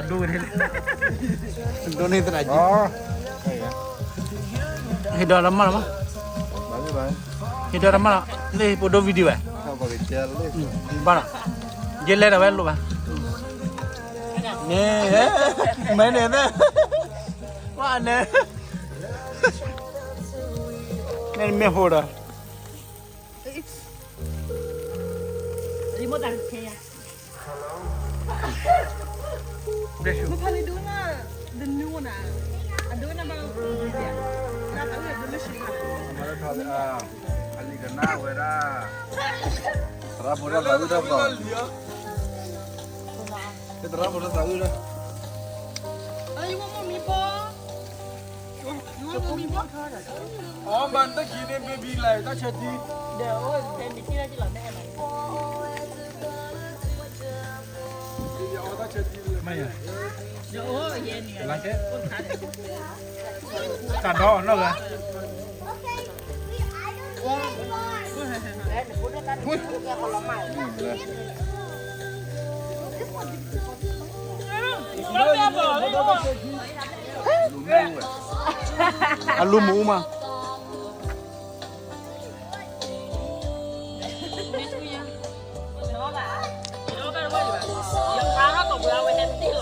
ဒိန့ၢ်သရၣ်က့, ဟ့ၣ်ဒီးလီၤမၢ်လီၤမး, ဟ့ၣ်ဒီးလီၤမၢ်လီၤ, လၢပဒိ video ဝဲ, ဘၣ်လီၤ, ယလဲၤဒီးဝဲလိာ်ဘၣ်, န့ၣ်, မ့ၢ်န့ၣ်, ကွၢ်န့ၣ်, န့ၣ်မ့ၢ်ဖိဒီး Bless you. အလံကနၣ်ဝဲဒၣ်, သရၣ်ဖိတၢ်သးဝံၣ်တၢ်သီ, သရၣ်ဖိတၢ်သးဝံၣ်လီၤ. Ɔ, မၤတၢ်ခံန့ၣ် baby လဲၤတၢ်ဆၢထံ, တၢ်ဒီးနီၢ်ဂၤ, အလူမူမး မ့ၢ်ဒီး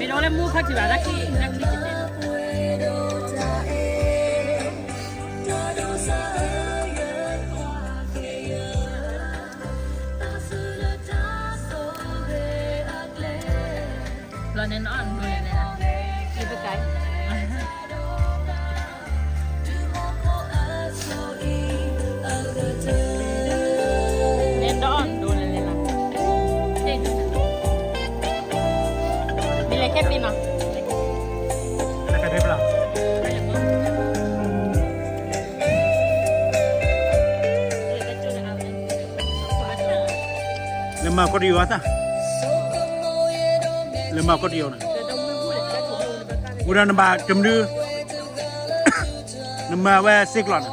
လၢမူခီၣ်ထံးဘၣ် တၢ်ချံ, တၢ်ချံကတဲာ် ဘျီန့ၣ်နအီၣ်ဒိးန့ၣ်လဲၣ်, ယပကဲ, နဲနအီၣ်ဒိးန့ၣ်လဲၣ်လီၤ, မ့ၢ်လဲၤခဲပ့ၤနီၤ လဲၤမၤကီၢ်တယိၤအတၢ်, လဲၤမၤကီၢ်တယိၤန့ၣ်, ဝံၤဒီးနဘၣ်တမနုၤ, နမၤဝဲစ့ကျိးန့ၣ်,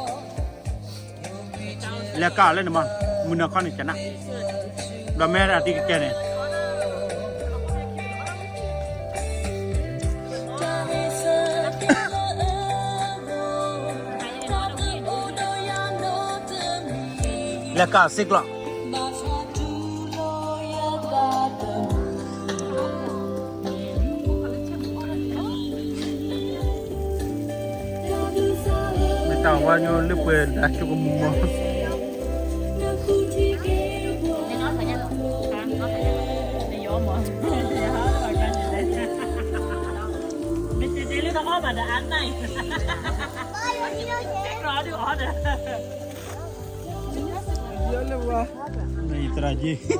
လဲၤကၢ်လၢနမၤ, မုၢ်နၤခီန့ၣ်ကနၣ်, ဒီးမ့ၢ်ဒၣ်တံၤကကဲန့ၣ် လဲၤကၢ်စ့ကျိး, မ့ၢ်တၢ်ဝါညိလၢပှဲၤဒၣ်ဆိကမိၣ်မီၤ ယသရၣ်က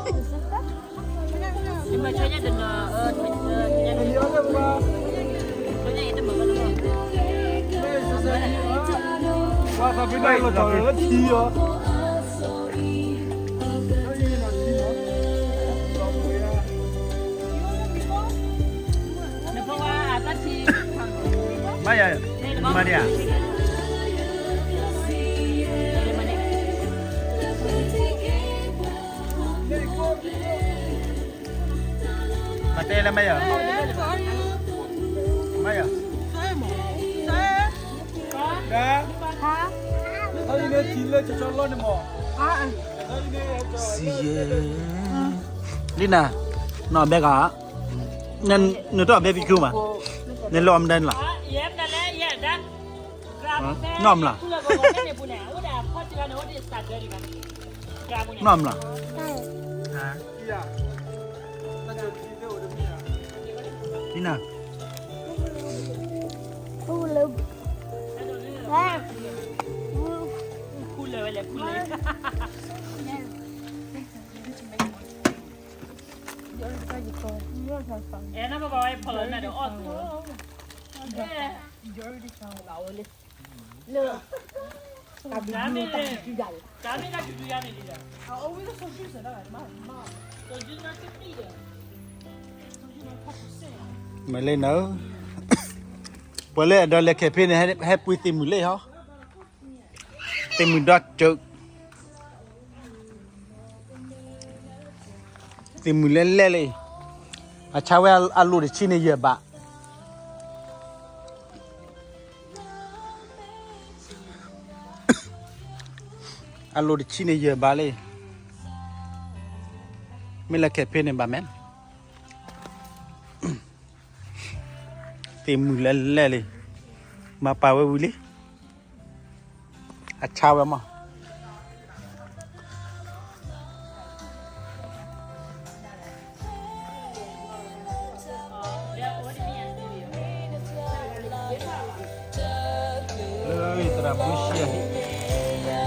့ မၤယၤ, မၤဒံးဧါ. မၤတဲလၢမၤယၤ, မၤယၤ, ဒ်, ဟါ, လံနၤ, နီၢ်ဘဲက, နတအီၣ်ဘဲဘံကူမး, နလၢအီၣ်မတၤန့ၣ်လီၤ, နီၢ်မလီၤ, နီၢ်မလီၤ, လံနၤ, အိၣ်လၢ အဲနဘဘဝဲဖလနဒီးအီၣ်သူ မ့ၢ်လၢနၢ်, ပှၤလၢအဒိးလဲၤခဲဖ့န့ၣ် ဟဲပှ့ၤသ့ၣ်မုၣ်လၢဟီ, သ့ၣ်မုၣ်ဒီကၠိ, သ့ၣ်မုၣ်လဲၣ်လဲၣ်လံ, အဆါဝဲအလိၣ်တဆံန့ၣ်ယဲၢ်ဘး အလိၣ်တဆံန့ၣ်ယဲၢ်ဘးလံ, မ့ၢ်လၢခဲဖ့န့ၣ်ဘၣ်မ့ၢ်, သ့ၣ်မုၣ်လဲၣ်လဲၣ်လံ, မၤပာ်ဝဲဝံၤလံ, အဆါဝဲမး လၢသရၣ်ဘုရှံအဟံၣ်,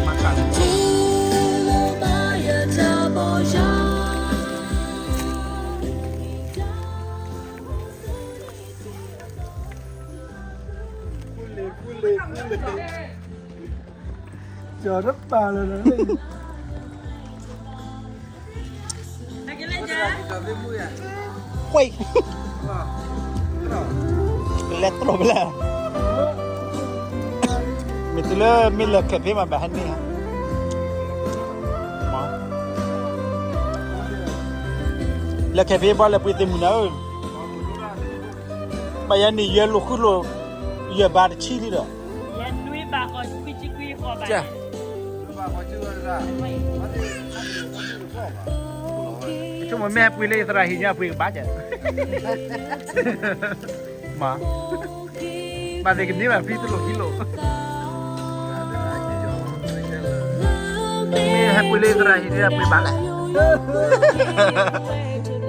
မၤကၢ်လၢ ကၠီၤတပာ်လီၤလီၤ, ကလဲၤတြီၢ်ဖဲလဲၣ်, မ့ၢ်တုၤလၢမ့ၢ်လဲၤခဲဖ့မးဘၣ်ဟဲန့ၣ်, လဲၤခဲဖ့ဘၣ်လဲၤပှ့ၤသ့ၣ်မုၣ်နၤဧၢ, ဘၣ်ယၤန့ၣ်ယဲၢ်လိာ်ဃုလိာ်, ယဲၢ်ဘးတဆံလံဒီး ယဆိကမိၣ်မ့ၢ်ဟဲပှ့ၤလၢယသရၣ်ဟံၣ်ညါပှ့ၤကဘၣ်ကဲ, မ့ၢ်, ဘၣ်သ့ၣ်ကန့ၢ်ဘၣ်ဖံတလိာ်ခံလိာ်, မ့ၢ်ဟဲပှ့ၤလၢယသရၣ်ဟံၣ်ညါပှ့ၤဘၣ်လဲၣ်,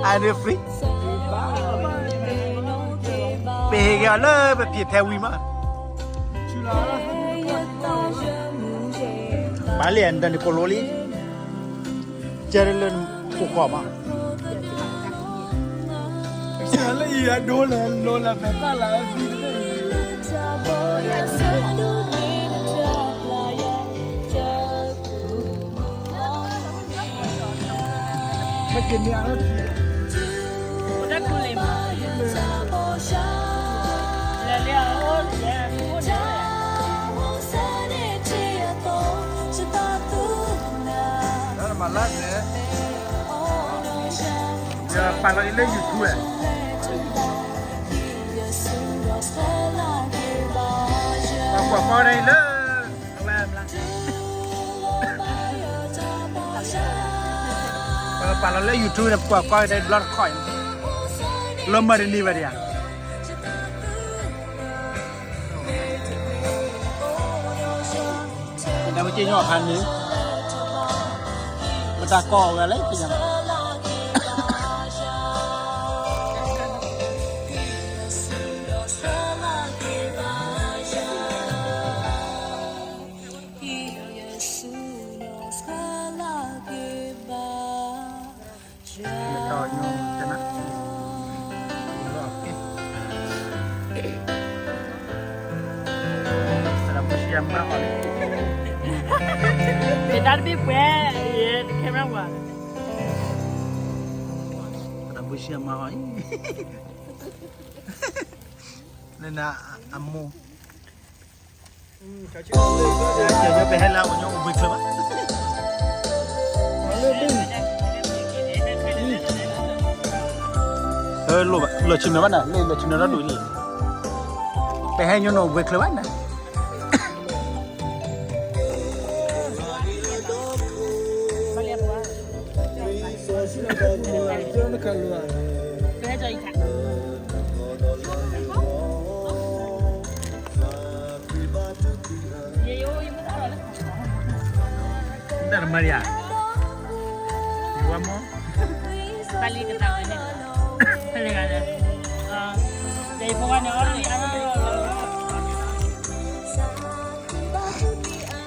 အန့ၣ် free ပဟ့ၣ်က့ၤအီၤလၢပဖံးထဲဝံၤမး, ဘၣ်လံ အတၢ်န့ၣ်ကိးလိလံ, ကဲလၢနဖိခွါမး, လၢအံၤအဒိလၢလီၤလၢမဲာ်သၣ်လၢအသံတဘ့ၣ်အံၤ မ့ၢ်က့ၤန့ၢ်အလီၢ်ထံ, လၢမၤလၢ်န့ၣ်, ယပာ်လီၤအံၤလၢ YouTube ဧါ, ပှၤကွၢ်ကီဒၣ်အံၤလၢ အဝဲ ပကပာ်လီၤလၢ YouTube န့ၣ် ပကွၢ်ကွၢ်ကဒါဘျီတခီအံၤ, လၢမၤတနံၤဘၣ်ဒံးဧါ, ပတၢ်မ့ၢ်က့ၤညီအခါန့ၣ်, ပတၢ်ကီအီၤဝဲလၢကညီ တၢ်တဘ့ၣ်ပှဲၤ, camera ဝဲ, တၢ်ဘုရှံအမါအီၤအံၤ, နနအမိၢ် ကဲ ပဟဲလၢအဝဲညီအိၣ်ဘှံးချၢဘၣ်, လီၤဆူမဲာ်ဘၣ်နၤ, လၢလီၤဆူမဲာ်တၢ်ဒိၣ်န့ၣ်, ပဟဲညီနအိၣ်ဘှံးချၢဘၣ်နၤ, တၢ်တမၤဒံးဧါ, ယဝဲမီၢ်, ဘၣ်လံကသးဝဲန့ၣ်, ဖဲလဲၣ်ဂၤလဲၣ်, ယဖိခွါန့ၣ်အီၣ်လံအါလီၤလီၤလီၤလီၤ,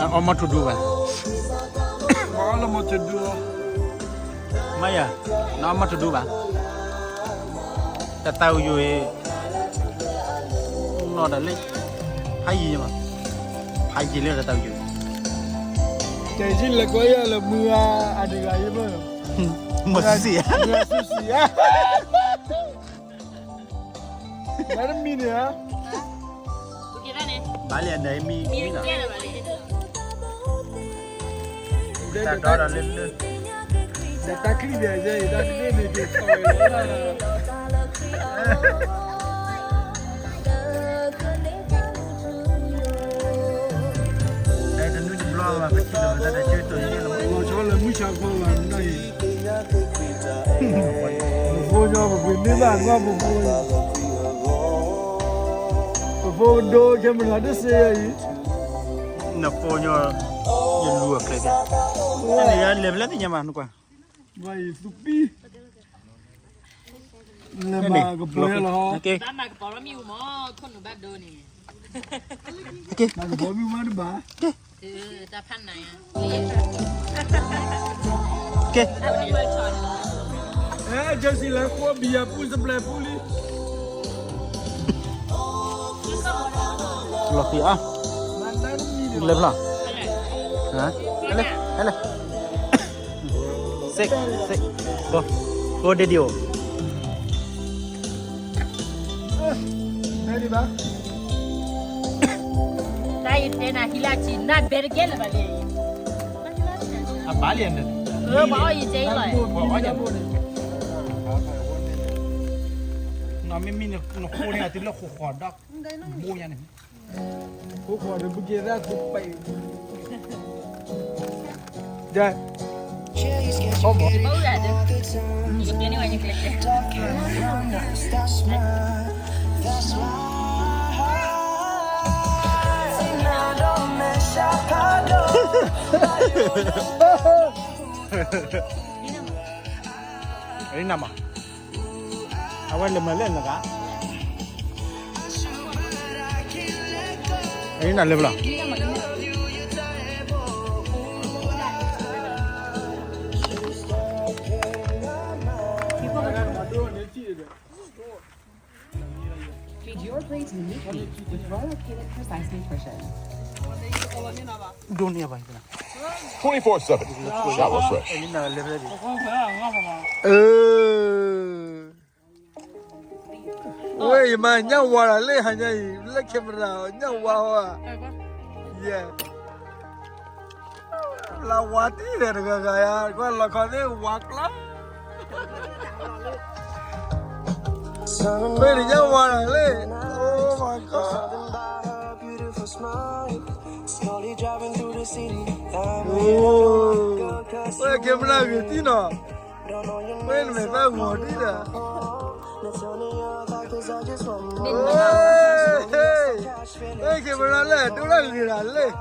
အီၣ်မီၢ်ထူဒူဘၣ်, အီၣ်လၢမီၢ်ထူဒူ, မ့ၢ်ယၤ, နအီၣ်မီၢ်ထူဒူဘၣ်, တၢ်သးဝံၣ်ယိာ်အံၤ, နီၢ်တၢ်လၢ, ဖးယံၤမး, ဖးယံၤလၢတၢ်သးဝံၣ်ယိာ်, တဲဆံလဲၤကွၢ်ယၤလၢမုၢ်ဂၤအတဂၤယမ့ၢ်, မ့ၢ်စံဧါ, မ့ၢ်စံဧါ မ့ၢ်တမံၤန့ၣ်ဧါ, ဘၣ်လံန့ၣ်မံၤမံၤလီၤ, တၢ်ဒီးတၢ်လၢလၢ, တၢ်ချံဒဲးယဲအံၤ တၢ်ချံန့ၣ်က့ၤ, တနွံတဘျီဘၣ် ပထံၣ်လီၤတၢ်တၢ်ကၢတိၢ်ယဲလီၤ, လီၤဆီလၢမုၢ်ဆါခီလီၤနၤအံၤ, ပဖိညီပပှ့ၤန့ၢ်ဘၣ်ကွၢ်ပဖိ, ပဖိကဒိခဲမုၢ်လၢ်တစ့အံၤ, နဖိညီ, ယလူၤအချဲး, နလဲၤဖဲလဲၣ်သ့ၣ်ညါမးနကွၢ်, ဘၣ်ယသူပံ, လဲၤမၤကပီၤလီၤ, ဘၣ်မၤကပီၤလီၤမ့ၢ်အူမး, ခိၣ်နူာ်ဘၣ်ဒိန့ၣ်, မၤကပီၤမ့ၢ်အူမးတဘၣ်, တၢ်ဖးနၤယါ, ကဲ, အဲ ကၠီစံလၢခိၣ်ဘံယၤပူစပျဲပူလံ, လီၤဃံအါ, လဲၤဖျီ, ဟဲလဲၣ်, ဟဲလဲၣ်, စ့ၢ်, စ့ၢ်, ကိးဒ့ဒ့အိၣ်, တၢ်အံၤတဲနၤဟံးလၢကံနၢ်ဘဲတကဲလၢၤဘၣ်လံ, အဘၣ်လံန့ၣ်, ပှၤအီၣ်ယံၤကဲအံၤလီၤ, ပှၤအီၣ်ယံၤ, နမ့မ့ၢ်နဃိန့ၣ် အတုၤလၢဃိဃီဒီး, ဘိညါန့ၣ်, ဃိဃီဒီးပက့ၤသးသုပံ, ဒဲ, နမး, အဝဲလဲၤမၤလဲၣ်နဂၤ, နလဲၤဘျီ Feed your brain to meet me with Royal Canin Precise Nutrition. Don't ever, twenty-four seven. Shower fresh. Wait, man, ညၣ်ဝါဒၣ်လၢဟါညါအံၤ လၢ camera ညၣ်ဝါဟီဧါ, yeah. လၢဝါတံၢ်ဒီးတဂၤဂၤယါ, ကွၢ်လီၤခီသ့ၣ်ဝါကျါ, ဝဲတညၣ်ဝါဒၣ်လၢ, oh my god. ဝဲ camera ဂ့ၤတံၢ်နီၤ, ဝဲနမဲာ်သၣ်ဂီၤတံၢ်ဒီး, ဝဲ camera လဲၣ် ဒိၣ်လၢဂ့ၤဒၣ်လဲၣ်.